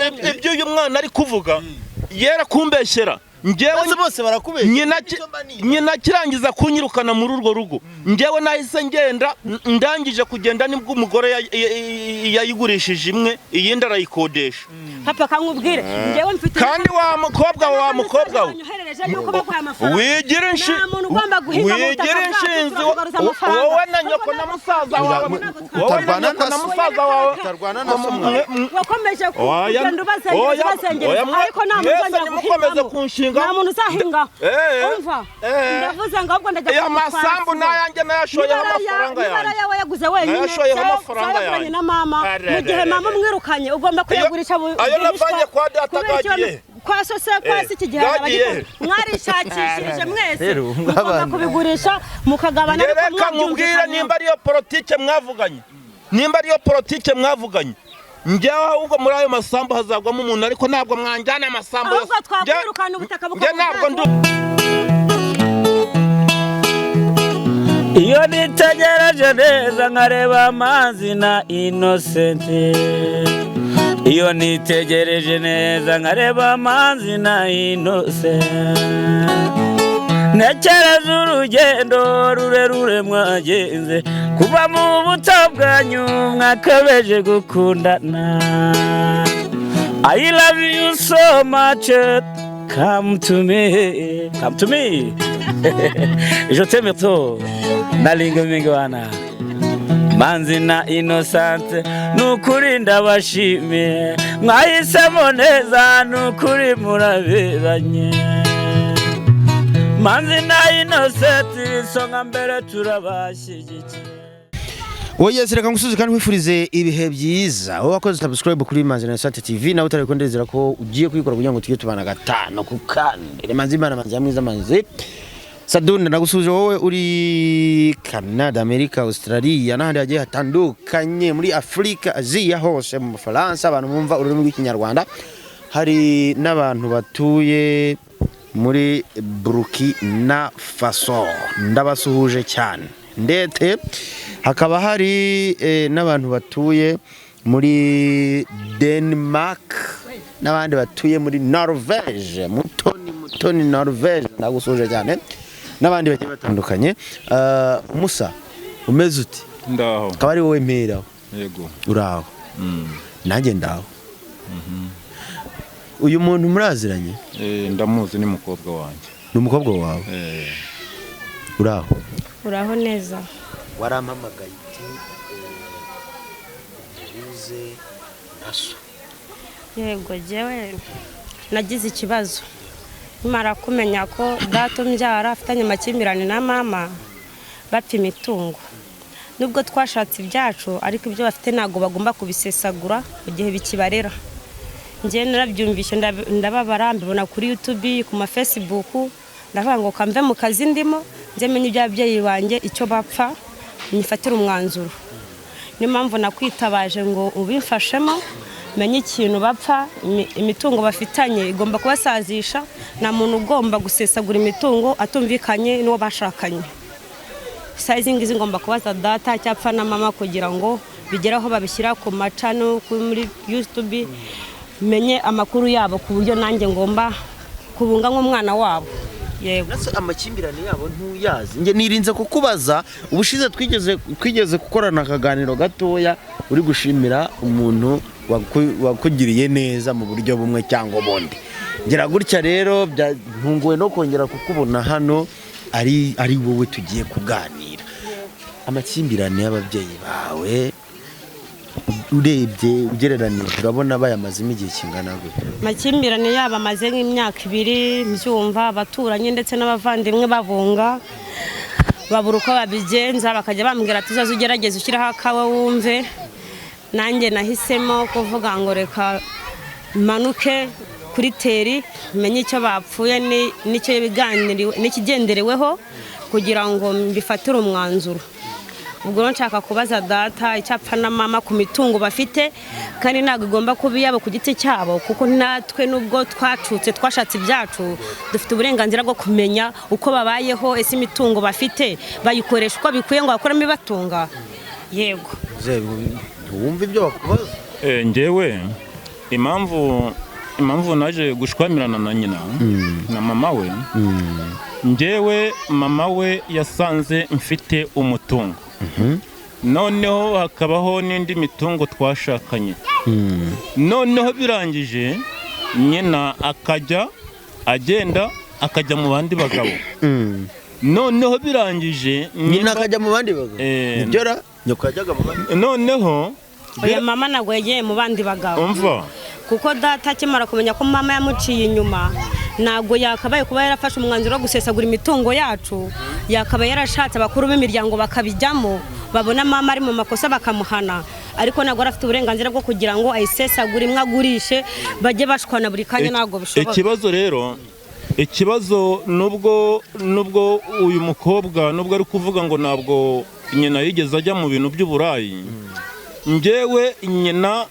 Ibyo uyu mwana ari kuvuga yera kumbeshyera njyewe. Bose bose barakubeshya. Nyina akirangiza kunyirukana muri urwo rugo, njyewe nahise ngenda. Ndangije kugenda nibwo umugore yayigurishije imwe, iyindi arayikodesha. Papa, kankubwire, njyewe mfite Kandi wa mukobwa we, wa mukobwa we, wanyoherereje yuko baguhaye amafaranga. Wigira Nta muntu ugomba guhinga mu butaka wigira bwacu, inshinzi. turakugaruza amafaranga. Wowe na nyoko na musaza wawe, wowe na Utarwana nyoko na na so. musaza wawe. Utarwana na so, mwana. Wakomeje Oya, kugenda ubazengereza, oya, ubazengereza, oya, ariko nta muntu mwese uzongera nimukomeze guhingamo. kunshinga. Nta muntu uzahinga. Eh, Umva, eh. ndavuze ngo ahubwo ndajya Iyo kugutwara masambu sibo. n'ayanjye nayashoyeho amafaranga Niba yanjye. arayawe yaguze wenyine, Nayashoyeho amafaranga cyangwa yanjye. na mama, mu gihe Arererere. mama umwirukanye ugomba kuyagurisha Ayo bwihishwa. navanye kwa data Kubera icyo gagiye. Kwa so se kwa Eh, se iki gihe gagiye. mwarishakishirije mwese, Rero, mugomba kubigurisha mukagabana, ariko Reka nkubwire, mwabyumvikanyeho. nimba ariyo politike mwavuganye, nimba ariyo politike mwavuganye, njyewe ahubwo muri ayo masambu hazagwamo umuntu, ariko ntabwo mwanjyana amasambu Ahubwo yose. twakwirukana ubutaka Njye bukaba ntabwo ubwacu. ndi Iyo nitegereje neza nkareba Manzi na Innocent, iyo nitegereje neza nkareba Manzi na Innocent, ntekereza urugendo rurerure mwagenze kuva mu buto bwanyu mwakabeje gukundana. I love you so much. Come to me, come to me. Je t'aime trop. Nalinga mingi wana. Manzi na Innocent, nukuri ndabashimiye, mwahisemo neza, nukuri muraberanye. Manzi na Innocent, isonga mbere, turabashyigikiye. Oya, reka ngusuze kandi nkwifurize ibihe byiza, wowe wakoze subscribe kuri Manzi na Sante TV, nawe utari ndizera ko ugiye kuyikora kugira ngo tujye tubana gatanu ku kandi. Manzi Imana, Manzi ya mwiza, Manzi Sadunda, ndagusuje wowe uri Canada, Amerika, Australia n'ahandi hagiye hatandukanye muri Afurika, Aziya hose, mu Bufaransa, abantu bumva ururimi rw'Ikinyarwanda, hari n'abantu batuye muri Burkina Faso, ndabasuhuje cyane, ndetse hakaba hari n'abantu batuye muri Denmark n'abandi batuye muri Norvege. Mutoni, Mutoni, Norvege, ndagusuhuje cyane n'abandi bagiye batandukanye. Musa, umeze uti? Ndaho. Akaba ari wowe mperaho. Yego. Uraho? Nanjye ndaho. Uyu muntu muraziranye? Eh, ndamuzi, ni mukobwa wanjye. Ni umukobwa wawe? Eh. Uraho? Uraho neza. Warampamagaye uti uhuze na so. Yego, jyewe nagize ikibazo nimara kumenya ko data umbyara afitanye amakimbirane na mama, bapfa imitungo. Nubwo twashatse ibyacu, ariko ibyo bafite ntabwo bagomba kubisesagura mu gihe bikibarera. Njyewe narabyumvishe ndababara, mbibona kuri YouTube, ku ma Facebook, ndavuga ngo kamve mu kazi ndimo nze menye iby'ababyeyi banjye icyo bapfa, nyifatire umwanzuro. Niyo mpamvu nakwitabaje ngo ubimfashemo menye ikintu bapfa. Imitungo bafitanye igomba kubasazisha. Nta muntu ugomba gusesagura imitungo atumvikanye n'uwo bashakanye. Saa izi ngizi ngomba kubaza data cyapfa na mama kugira ngo bigere aho babishyira ku macano, muri YouTube, menye amakuru yabo ku buryo nanjye ngomba kubunga nk'umwana wabo. Yego. Nase amakimbirane yabo ntuyazi? Njye nirinze kukubaza. Ubushize twigeze gukorana akaganiro gatoya uri gushimira umuntu wakugiriye neza mu buryo bumwe cyangwa ubundi. Ngira gutya rero ntunguwe no kongera kukubona hano ari wowe tugiye kuganira. Amakimbirane y'ababyeyi bawe, urebye ugereranije, urabona bayamazemo igihe kingana gute? Amakimbirane yabo amaze nk'imyaka 2 mbyumva, abaturanyi ndetse n'abavandimwe babunga, babura uko babigenza, bakajya bambwira ati uzaze ugerageze ushyireho akawe wumve. Nanjye nahisemo kuvuga ngo reka manuke kuri terrain menye icyo bapfuye n'icyo biganiriwe n'ikigendereweho kugira ngo mbifatire umwanzuro. Ubwo rero nshaka kubaza data icyapfa na mama ku mitungo bafite, kandi ntabwo igomba kuba iyabo ku giti cyabo, kuko natwe nubwo twacutse twashatse ibyacu, dufite uburenganzira bwo kumenya uko babayeho. Ese imitungo bafite bayikoresha uko bikwiye ngo bakuremo ibatunga? Yego. Wumva ibyo bakubaza? Njyewe Impamvu naje gushwamirana na nyina na mama we, njyewe mama we yasanze mfite umutungo, noneho hakabaho n'indi mitungo twashakanye. Noneho birangije nyina akajya agenda akajya mu bandi bagabo. Noneho birangije nyina akajya mu bandi bagabo. Nibyo ra, nyoko yajyaga mu bandi. Noneho Oya, mama ntabwo yagiye mu bandi bagabo. Umva. Kuko data akimara kumenya ko mama yamuciye inyuma, ntabwo yakabaye kuba yarafashe umwanzuro wo gusesagura imitungo yacu. Yakabaye yarashatse abakuru b'imiryango bakabijyamo, babona mama ari mu makosa bakamuhana, ariko ntabwo yari afite uburenganzira bwo kugira ngo ayisesagure, imwe agurishe, bajye bashwana buri kanya, ntabwo bishoboka. Ikibazo rero, ikibazo nubwo uyu mukobwa nubwo ari kuvuga ngo ntabwo nyina yigeze ajya mu bintu by'uburayi, njyewe nyina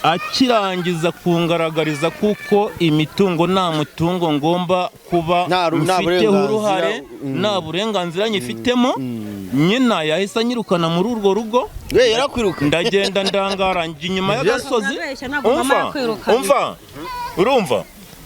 akirangiza kungaragariza kuko imitungo nta mutungo ngomba kuba Nta mfiteho burenganzira, uruhare, nta burenganzira nyifitemo, nyina yahise anyirukana muri urwo rugo. We yarakwiruka. Ndagenda ndangara njya inyuma y'agasozi. Urabeshya, ntabwo mama Umva, yakwirukanye. umva, urumva,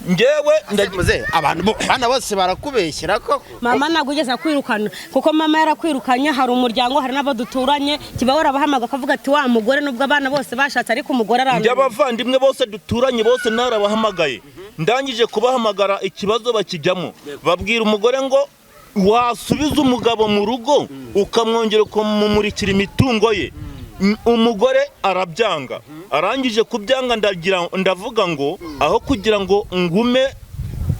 njyewe Muze, abantu bana bose barakubeshyera koko. Mama ntabwo ugeze akwirukana, kuko mama yarakwirukanye hari umuryango, hari n'abo duturanye, kiba warabahamagaye akavuga ati wa mugore, nubwo abana bose bashatse ariko umugore Njye arananiwe. abavandimwe bose duturanye bose narabahamagaye. Ndangije kubahamagara ikibazo bakijyamo, babwira umugore ngo wasubiza umugabo mu rugo ukamwongera ukamumurikira imitungo ye. Umugore arabyanga. Arangije kubyanga ndagira ndavuga ngo aho kugira ngo ngume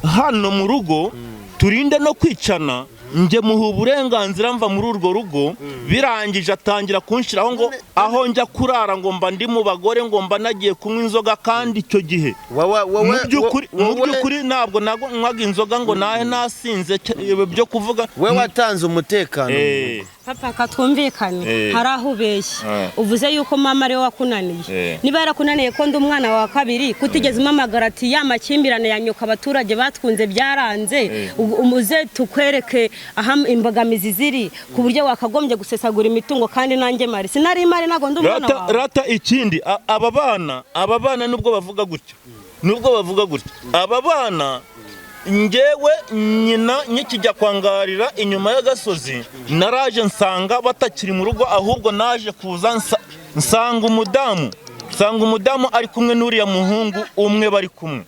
hano mu rugo turinde no kwicana, njye muha uburenganzira mva muri urwo rugo. Birangije atangira kunshiraho ngo aho njya kurara ngo mba ndi mu bagore, ngo mba nagiye kunywa inzoga, kandi icyo gihe Wowe mu by'ukuri ntabwo nanywaga inzoga ngo nahe nasinze byo kuvuga. We watanze umutekano. Papa, katwumvikane. Hari aho ubeshye. Uvuze yuko mama ariwe wakunaniye. Niba yarakunaniye, ko ndi umwana wa kabiri, kutigeze umpamagara ati ya makimbirane ya nyuka abaturage batwunze byaranze, umuze tukwereke aho imbogamizi ziri ku buryo wakagombye gusesagura imitungo, kandi nanjye mari sinari mari, ntabwo ndi umwana Rata, wawe. rata ikindi aba bana nubwo bavuga gutya, aba bana njyewe nyina nkikijya kwangarira inyuma y'agasozi naraje nsanga batakiri mu rugo, ahubwo naje kuza nsanga umudamu ari kumwe n'uriya muhungu umwe bari kumwe.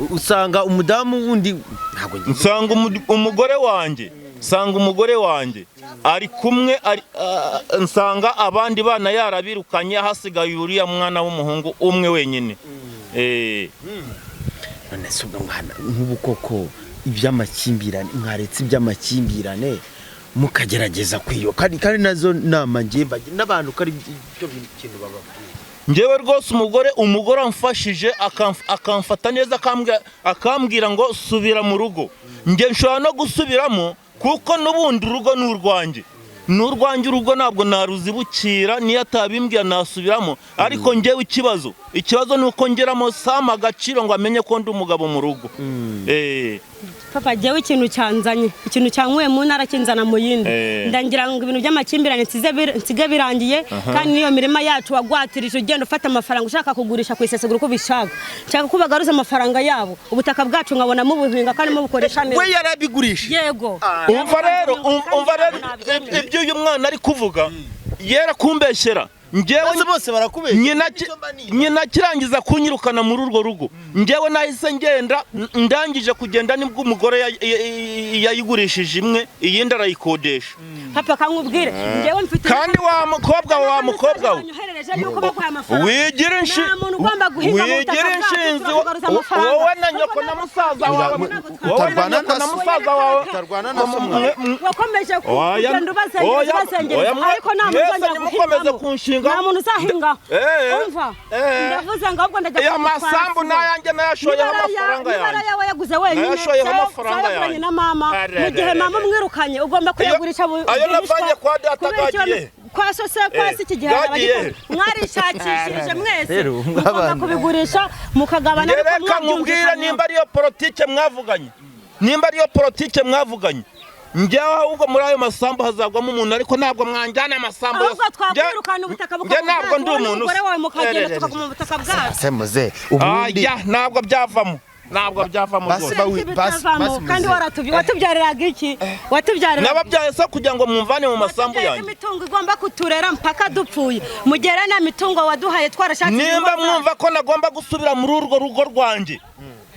Usanga umudamu wundi ntabwo ngiye. Nsanga umugore wanjye ari kumwe nsanga abandi bana yarabirukanye, hasigaye uriya mwana w'umuhungu umwe wenyine. None se ubwo mwana nk'ubu koko iby'amakimbirane, mwaretse iby'amakimbirane mukagerageza kwiyo, kandi nazo nama ngiye n'abantu ko ari byo kintu bababwira. Njyewe rwose umugore amfashije akamfata neza, akambwira ngo subira mu rugo, njye nshobora no gusubiramo, kuko n'ubundi urugo ni urwanjye, ni urwanjye, urugo ntabwo naruzibukira. Niyo atabimbwira nasubiramo, ariko njyewe ikibazo ni uko ngeramo sama agaciro ngo amenye ko ndi umugabo mu rugo. Papa, jyewe ikintu cyanzanye, ikintu cyankuye mu ntara kinzana mu yindi, ndagira ngo ibintu by'amakimbirane nsige birangiye. Kandi n'iyo mirima yacu wagwatirije ugenda ufata amafaranga ushaka kugurisha ku isesagura uko ubishaka, nshaka ko bagaruza amafaranga yabo, ubutaka bwacu nkabona mubuhinga kandi mubukoresha neza. We yarabigurishije? Yego. Umva rero ibyo uyu mwana ari kuvuga yera kumbeshyera njyewe. Bose barakubeshya. Nyina akirangiza kunyirukana muri urwo rugo, njyewe nahise ngenda. Ndangije kugenda nibwo umugore yayigurishije imwe, iyindi arayikodesha. Papa, kankubwire, njyewe mfite Kandi wa mukobwa we, Banyoherereje yuko baguhaye amafaranga. wigira Nta muntu ugomba guhinga mu butaka wigira bwacu, inshinzi turabagaruza amafaranga. Wowe na nyoko na musaza wawe, wowe na Utarwana nyoko na na so. musaza wawe. Utarwana na so. Wakomeje Oya, kugenda ubazengereza, oya, ubazengereza, oya, ariko nta muntu mwese uzongera nimukomeze guhingamo. kunshinga. Nta muntu uzahinga. Eh, Umva, eh. ndavuze ngo ahubwo ndajya Iyo kugutwara masambu sibo. n'ayanjye nayashoyeho amafaranga Niba yanjye. arayawe yaguze wenyine, Nayashoyeho amafaranga yaguranye yanjye. na mama, mu gihe mama umwirukanye ugomba kuyagurisha Ayo bwihishwa. navanye kwa data Kubera iki gagiye. Kwa so se kwa se iki gihe Gagiye. mwarishakishirije mwese, Rero, mugomba mwabana. kubigurisha mukagabana, ariko Reka nkubwire, mwabyumvikanyeho. nimba ariyo politike mwavuganye, nimba ariyo politike mwavuganye. Njyewe ahubwo muri ayo masambu hazagwamo umuntu, ariko ntabwo mwanjyana amasambu Ahubwo yose. twakwirukana ubutaka Njye bukaba ntabwo ndi ubwacu, wowe umuntu n'umugore wawe mukagenda, Eh, eh, eh. tukaguma mu butaka bwacu. Se muze, ubundi Aya, ntabwo byavamo, ntabwo byavamo Basi rwose. basi Kandi muze. Watubyariraga iki? Watubyariraga Nababyaye se kugira ngo mumvane mu masambu Watubyaye yanjye? imitungo igomba kuturera mpaka dupfuye, mugera nta mitungo waduhaye, twarashatse Nimba ingo zacu. mwumva ko nagomba gusubira muri urwo rugo rwanjye,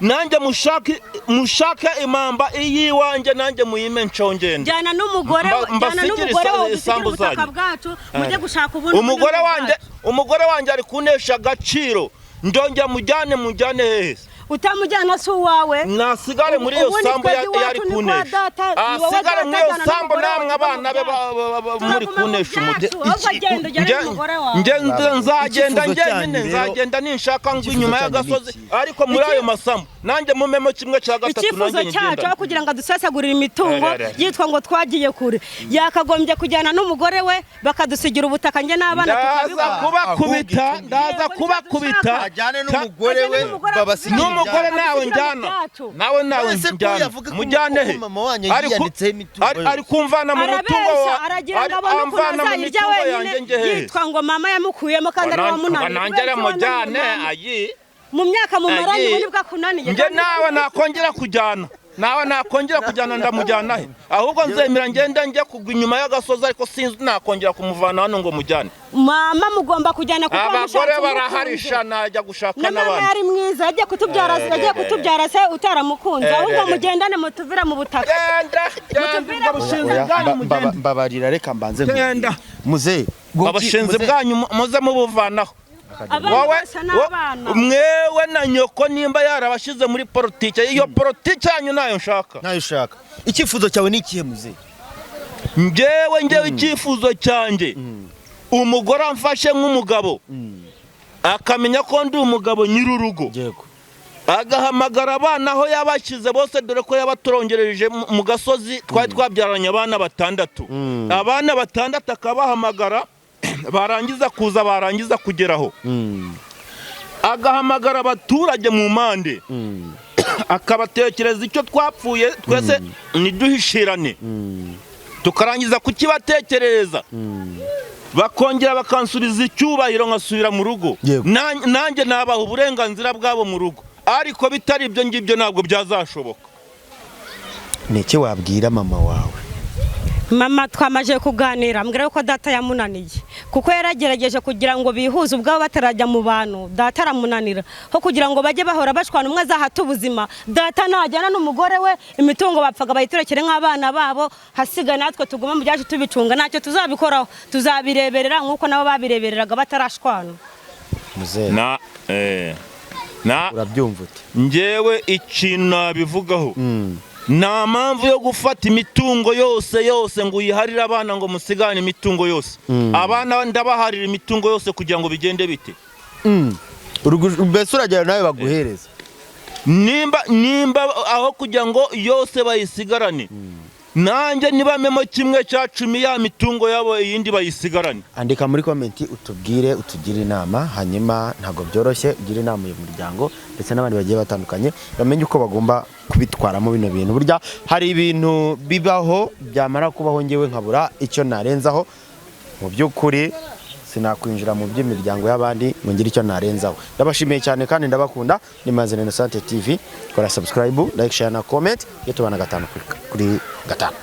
nanjye mushake, mushake impamba iy'iwanjye, nanjye muyime nshongende. Jyana n'umugore, jyana Mbasigire n'umugore wawe, dusigire isambu ubutaka zanyu. bwacu, mujye gushaka ubundi Umugore bunini wanjye, bwacu. umugore wanjye ari kunesha agaciro, ndongera mujyane, mujyane hehe? Utamujyana si uwawe. Nasigare muri iyo Ubundi sambu twebwe iwacu yari ni kwa kunesha. data, ni wowe Asigare muri iyo data, jyana sambu, n'umugore namwe wawe, abana be tujye mu muri Turaguma mu kunesha umutwe. byacu, ahubwo genda ujyane n'umugore wawe. Nge nzagenda Icyifuzo cyanyu njyenyine, rero- nzagenda ninshaka ngo Icyifuzo inyuma cyanyu ni y'agasozi, iki? ariko muri ayo masambu nanjye mumemo kimwe cya gatatu, Icyifuzo nanjye cyacu, nyigendane. aho kugira ngo adusesagurire imitungo Eh, eh, eh. yitwa ngo twagiye kure, yakagombye kujyana n'umugore we bakadusigira ubutaka, njye n'abana Ndaza tukabibona. kubakubita, Ahubwo ndaza Yego, kubakubita. Ajyane n'umugore we, Ajyane n'umugore babasigire N'umugore ibyabo. nawe Adusigira mu njyana, byacu. nawe nawe Ese ko njyana yavuga ko mujyane he? mama wanyu Ari ku- yiyanditseho imitungo yose. Ari kumvana mu mutungo Arabeshya, wa aragira ngo ari abone ukuntu amvana mu azayirya mitungo yanjye wenyine, njye hehe? yitwa ngo mama yamukuyemo kandi ari Ngo wamunaniye. nangere Kubera iki mujyane wananiye mama? ayi. Mu myaka mumaranye Ayi. ubu nibwo akunaniye. Njye nawe nakongera kujyana, nawe nakongera kujyana, ndamujyana he? Ahubwo nzemera ngenda njya kugwa inyuma y'agasozi, ariko sinzi nakongera kumuvana hano ngo mujyane. Mama mugomba kujyana kuko Abagore wamushatse baraharisha, umukunze. najya gushaka Na mama n'abandi. yari mwiza, yagiye kutubyara, Eh, yagiye eh, eh. kutubyara se utaramukunze? Eh, Ahubwo eh, eh. mugendane, mutuvire mu butaka. Genda, genda, Mutuvire ubwo mu bushinzi Oya, bwanyu mugende. mbabarira, reka mbanze nkubwire. Genda. Muze, Abashinzi bwanyu muze mubuvanaho. Abana Wowe basa n'abana. mwewe na nyoko, nimba yarabashyize muri politike, iyo politike yanyu nayo nshaka. Ntayo ushaka. Icyifuzo cyawe ni ikihe, muze? Njyewe icyifuzo cyanjye, umugore amfashe nk'umugabo, akamenya ko ndi umugabo nyir'urugo, Yego. Agahamagara abana aho yabashyize bose, dore ko yabaturongereje mu gasozi, twari twabyaranye abana batandatu, abana batandatu akabahamagara, barangiza kuza, barangiza kugeraho, agahamagara abaturage mu mpande, akabatekereza icyo twapfuye twese, ntiduhishirane, tukarangiza kukibatekerereza, bakongera bakansubiza icyubahiro nkasubira mu rugo. Yego. Nanjye nabaha uburenganzira bwabo mu rugo, ariko bitari ibyo ngibyo ntabwo byazashoboka. Ni iki wabwira mama wawe? Mama twamaze kuganira, ambwira ko data yamunaniye, kuko yaragerageje kugira ngo bihuze ubwabo batarajya mu bantu, data aramunanira. Ho kugira ngo bajye bahora bashwana, umwe azahata ubuzima, data najyana n'umugore we, imitungo bapfaga bayiturekere nk'abana babo, hasigaye natwe tugume mu byacu tubicunga. Ntacyo tuzabikoraho, tuzabireberera nk'uko nabo babirebereraga batarashwana. Muze, Na na urabyumva ute? Njyewe ikintu nabivugaho, nta mpamvu yo gufata imitungo yose yose ngo uyiharire abana, ngo musigane imitungo yose. Abana ndabaharira imitungo yose kugira ngo bigende bite? Mbese uragera nawe baguhereza? Nimba aho kugira ngo yose bayisigarane, nanjye nibamemo kimwe cya cumi ya mitungo yabo, iyindi bayisigarane. Andika muri comment utubwire, utugire inama. Hanyuma ntabwo byoroshye, ugire inama uyu muryango ndetse n'abandi bagiye batandukanye, bamenye uko bagomba kubitwaramo bino bintu. Burya hari ibintu bibaho, byamara kubaho ngewe nkabura icyo narenzaho. Mu by'ukuri sinakwinjira mu by'imiryango y'abandi ngo ngire icyo narenzaho. Ndabashimiye cyane kandi ndabakunda. Ni Manzi Innocent TV. Kora subscribe, like, share na comment, iyo tubana gatanu kuri gatanu.